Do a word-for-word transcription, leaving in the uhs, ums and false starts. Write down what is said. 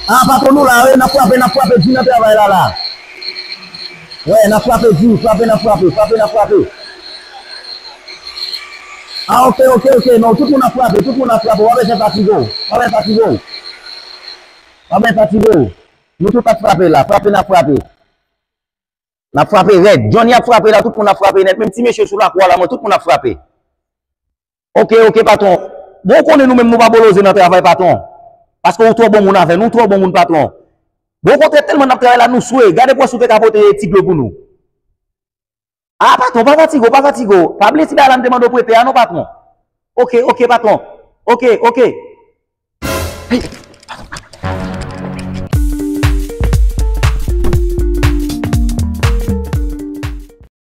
Ah, patwon, nou la, wi, n ap frape, n ap frape di nan travay la, la. Wè, n ap frape di, frape, n ap frape, frape, n ap frape. Ah, ok, ok, ok, non, tout moun ap frape, tout moun ap frape, w ap bezwen fatige w, w ap bezwen fatige w. W ap bezwen fatige w. Nou tout ap frape la, frape, n ap frape. N ap frape rèd. Johnny ap frape la, tout moun ap frape nèt. Menm ti mesye sou lakwa la, mwen, tout moun ap frape. Ok, ok, patwon. Bon, ou konnen nou menm nou pa boloze nan travay, patwon. Paske ou twò bon moun avè nou, ou twò bon moun, patwon. Bon, okontrè, tèlman n ap travay la, nou swe. Gade pou wè si w te ka pote ti dlo pou nou. Ah, patwon, pa fatige w, pa fatige w. Pa bliye ti bagay la m te mande w prete a, non, patwon. Ok, ok, patwon. Ok, ok. Hey,